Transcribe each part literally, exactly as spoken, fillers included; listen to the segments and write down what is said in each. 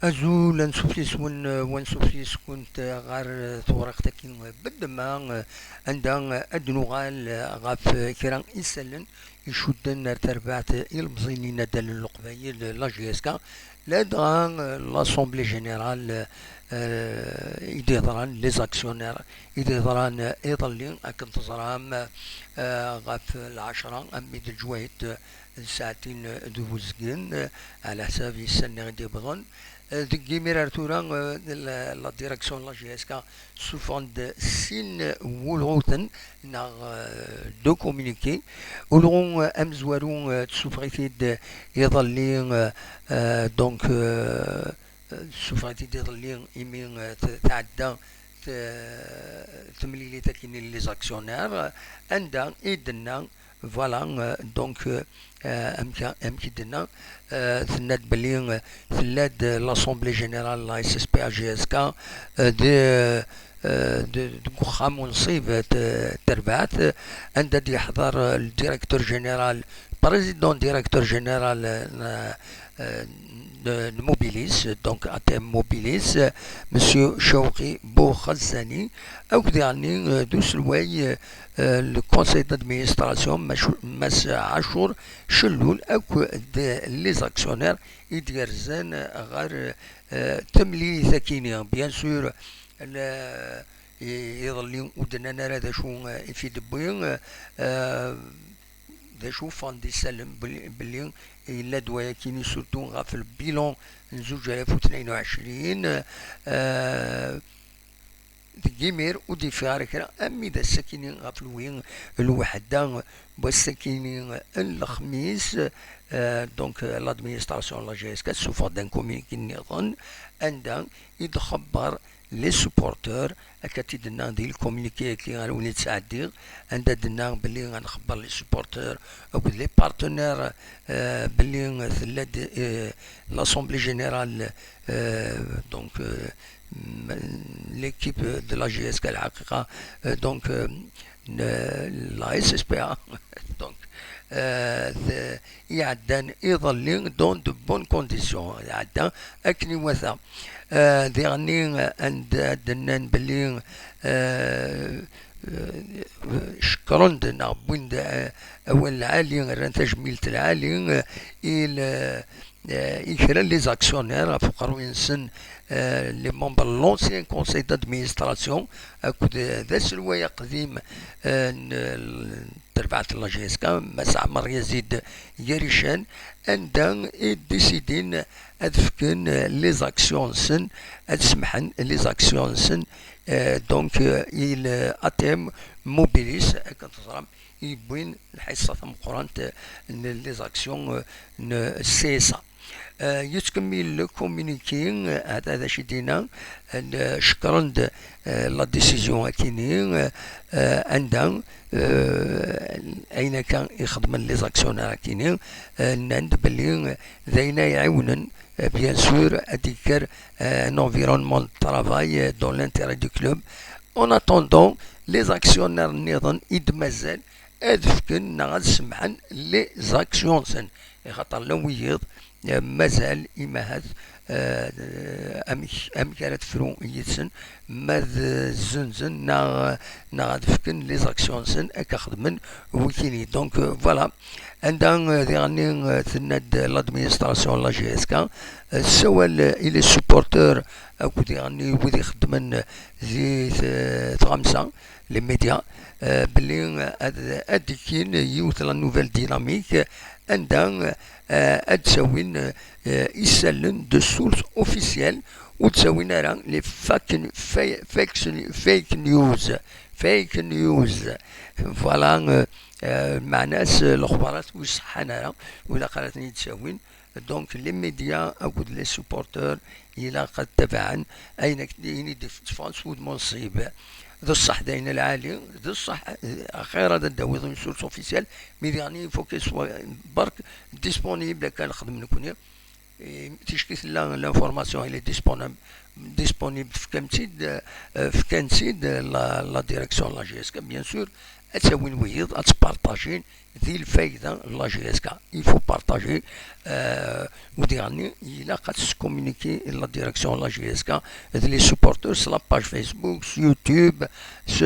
Azul, ansuf yes-wen, eh, wansuf yes-kunt, eh, ɣer, eh, tewriqt-agi, eh, beddema, eh, anda, eh, ad d-nuɣal, eh, ɣef, eh, kra isallen icudden ar terbaɛt, eh, ilemẓiyen inaddalen n Leqbayel, eh, la J S K, ladɣa, eh, l'Assemblée Générale, eh, i d-yeḍran, les actionnaires i d-yeḍran, eh, iḍelli, akken teẓram, eh, ɣef lɛecṛa am d lǧwayet, eh, n ssaɛtin d uzgen, eh, ɛla ḥsab yissan-nni i d-yewwḍen. Eh, deg imir ar tura, eh, la, la direction n la J S K suffɣen-d sin wulɣuten neɣ, eh, deux communiqués. Ulɣu, eh, amezwaru, eh, tessufeɣ-it-id iḍelli, eh, eh, donc, eh, tessufeɣ-it-id iḍelli imi, eh, t-, tɛedda t-, temlilit akkin n les actionnaires, anda i d-tenna, voilà, euh, donc, euh, euh, amek, amek i d-tenna, euh, tenna-d belli, euh, tella-d l'Assemblée Générale n la S S P A G S K, euh, de, euh, de, deg uxxam unṣib, euh, t-, terbaɛt, euh, anda d-yeḥḍer, euh, le directeur général, président directeur général, euh, euh, de, de Mobilis, donc A T M Mobilis, euh, Monsieur Chawqi Boukhazani, akked daɣen, euh, d uselway, euh, euh, le conseil d'administration, Machu-, Mass Achour Chelloul, akked les actionnaires i d-yerzan ɣer, euh, temlilit-akini. Bien sûr, le, i-, iḍelli ur d-nnan ara d acu, euh, i t-id-tewwi, euh, d acu ffɣen-d isallen belli, belli yella-d wayakini surtout ɣef le bilan n zuǧ alaf u tnayen u ɛecrin, euh, deg imir ur d-yeffiɣ ara kra, armi d ass-akini ɣef lwi-, lweḥda n wass-akini n lexmis, euh, donc, euh, l'administration n la J S K tessufeɣ-d un communiqué nniḍen, anda i d-xebber les supporters, akka t-id-nna di le communiqué-agi ara wen-id-sɛeddiɣ, anda d-nna belli ad nxebber les supporters akked les partenaires, euh, belli tella-d, euh, l'Assemblée Générale, euh, donc, euh, m-, l'équipe de la J S K lḥaqiqa, euh, donc, euh, n-, la S S P A, donc, euh, d-, iɛeddan iḍelli dans de bonnes conditions, iɛedda akken iwata. Euh, diɣenni, euh, anda d-nnan belli, euh, euh, cekkren-d neɣ wwin-d, euh, awal lɛali, rran tajmilt lɛali, euh, i le-, euh, i kra n les actionnaires ɣef uqerruy-nsen, euh, les membres de l'ancien conseil d'administration akked, euh, d aselway aqdim, euh, n, n terbaɛt n la J S K, Mass Ɛmer Yazid Yarican, anda i décidin ad fken, euh, les actions-nsen, ad semḥen les actions-nsen, euh, donc, euh, i le A T M Mobilis, akken teẓram, i yewwin lḥiṣṣa tameqqrant, euh, n les actions, euh, n C S A. Euh, yettkemmil le communiqué, euh, hada d acu i d-yenna, euh, cekkren-d, euh, la décision-akini, euh, euh, anda, euh, ayen akka i xedmen les actionnaires-akini, euh, nnan-d belli, euh, d ayen ay iɛiwnen, euh, bien sûr, ad d-yekker, euh, un environnement de travail, euh, dans l'intérêt du club. En attendant, les actionnaires nniḍen i d-mazal ad fken neɣ ad semḥen les actions-nsen, ixaṭer llan wiyiḍ, eh, mazal imahat, eh, amek, amek ara tefru yid-sen, ma ad zzenzen neɣ, neɣ ad fken les actions-nsen, akka xedmen wikini. Donc, euh, voilà, anda, euh, diɣenni, euh, tenna-d l'administration n la J S K, euh, tessawal, euh, i les supporters akked diɣenni wid ixeddmen di t-, tɣamsa, les médias, euh, belli, euh, ad, ad d-ikkin yiwet la nouvelle dynamique, anda, euh, ad d-ttawin, euh, isallen de source officielle, ur d-ttawin ara les fake, fa-, fake, fake news, fake news. Voilà, euh, euh, meɛna-s, euh, lexbarat ur ṣeḥḥan ara, ur ilaq ara ad ten-id-ttawin. Donc, les médias akked les supporters, ilaq ad tabaɛen ayen akken i d-itteffɣen s wudem unṣib. D ṣṣeḥ d ayen lɛali, d ṣṣeḥ, eh, axir ad d-tawiḍ une source officielle, mais diɣenni il faut qu'elle soit berk disponible, akka nexdem nekni. Ticki tella l'information, elle est disponible, disponible, fkan-tt-id, euh, fkan-tt-id la, la direction de la J S K, bien sûr, ad tt-awin wiyiḍ, ad tt-partager, di lfayda n la J S K. Il faut partager, euh, u diɣenni, ilaq ad tt-communiquer la direction de la J S K, d les supporters, s la page Facebook, s YouTube, s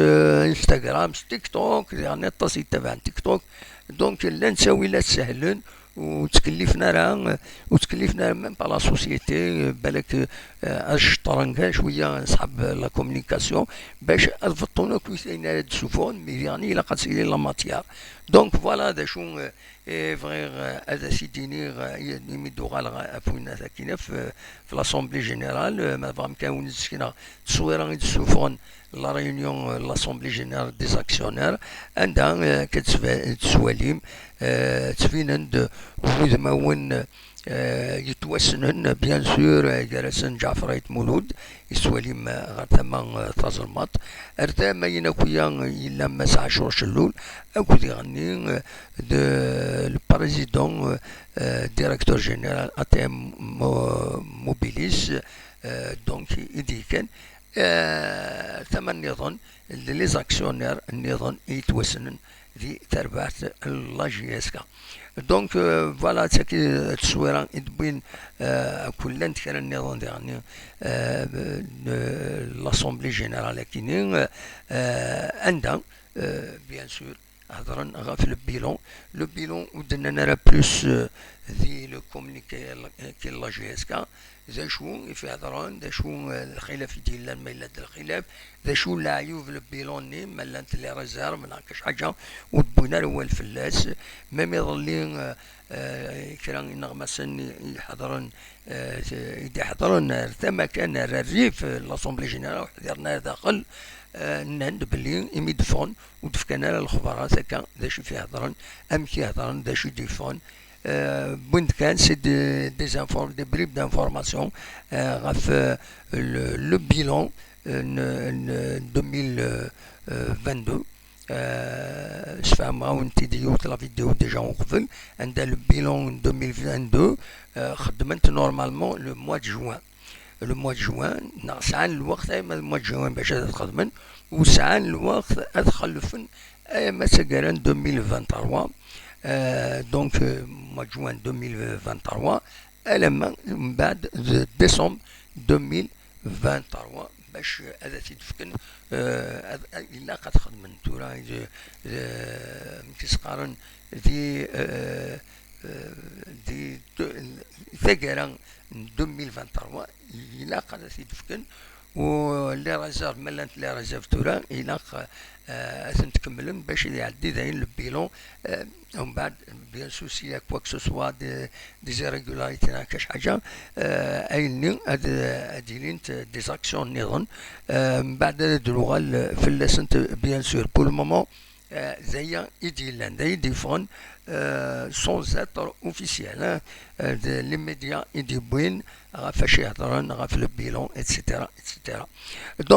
Instagram, s TikTok, diɣenni aṭas yettabaɛen TikTok. Donc, llan ttawilat sehlen, ur ttkellifen ara, ur ttkellifen ara même par la société, balak, euh, ad ceṭṭren kan cwiya ṣḥab la communication, bac ad beṭṭun akk ayen ara d-ssufuɣen, mais diɣenni ilaq ad tili la matière. Donc voilà d acu, euh, i bɣiɣ, euh, ad as-id-iniɣ, euh, imi d-uɣaleɣ ɣef winna akkin ɣef, euh, ɣef l'Assemblée Générale, euh, ma tebɣam kan ad wen-d-sekneɣ tteswira i d-ssufuɣen la réunion, euh, l'Assemblée Générale des actionnaires, anda, euh, akka tettba-, tettwalim, euh, ttbinen-d wudmawen, euh, yettwassnen, bien sûr, euh, gar-asen Ǧaɛfer Ayt Mulud, yettwalim, euh, ɣer tama, euh, tazelmaḍt, ar tama-in akk-ya yella Mass Ɛacur Cellul, akked diɣenni, euh, de, le président, euh, euh, directeur général A T M Mo-, Mobilis, euh, donc, i d-yekkan, euh, tama nniḍen, les actionnaires nniḍen i yettwassnen di terbaɛt n la J S K. Donc, euh, voilà, d tagi, euh, tteswira i d-wwin, euh, akk llant kra nniḍen diɣenni, euh, n l'Assemblée Générale akkin-nni, euh, anda, euh, bien sûr, hedren ɣef le bilan. Le bilan ur d-nnan ara plus, euh, di le communiqué n la J S K. D acu i fi hedren, d acu, euh, lxilaf i d-yellan, ma yella d lxilaf, d acu leɛyub le bilan-nni, ma llant les réserves neɣ kac ḥaǧa, ur d-wwin ara awal fell-as. Même iḍelli, euh, euh, kra ineɣmasen i, i iḥedren, euh, i d-iḥedren ar tama kan, ar rrif, euh, l'Assemblée Générale, ur ḥdiren ara daxel, euh, nnan-d belli imi d-ffɣen ur d-fkan ara lexbarat akka d acu i fi hedren, amek i hedren, d acu i d-yeffɣen. Euh, wwin-d kan, c'est des, des infor-, des bribes d'information, euh, ɣef, euh, le, le bilan, euh, n, n deux mille vingt-deux. Euh, sfehmeɣ-awen-t-id yiwet la vidéo déjà uqbel, anda le bilan deux mille vingt-deux, euh, xeddmen-t normalement le mois de juin. Le mois de juin, neɣ sɛan lweqt ayma le mois de juin bac ad t-xedmen, u sɛan lweqt ad xellfen ayma d taggara n deux mille vingt-trois, euh, donc, euh, mois de juin deux mille vingt-trois, alamma mbeɛd de décembre deux mille vingt-trois, bac ad t-id-fken, euh, ad, ad, ilaq ad xedmen tura, euh, euh, amek i s-qqaren, di, euh, euh, di, di taggara n deux mille vingt-trois, ilaq ad t-id-fken, u les réserves, ma llant les réserves tura, ilaq, euh, ad tent-kemmlen bac ad iɛeddi dayen le bilan, euh, umbeɛd, bien sûr, s'il y a quoi que ce soit, des, des irrégularités, neɣ kac ḥaǧa, euh, ayen-nni ad, ad ilint des actions nniḍen, euh, mbeɛd ad d-nuɣal fell-asent, bien sûr. Pour le moment, euh, d aya i d-yellan, d aya i d-yeffɣen, euh, sans être officiel, hein, euh, d les médias i d-yewwin ɣef wacu i hedren, ɣef le bilan, et cetera, et cetera. Donc,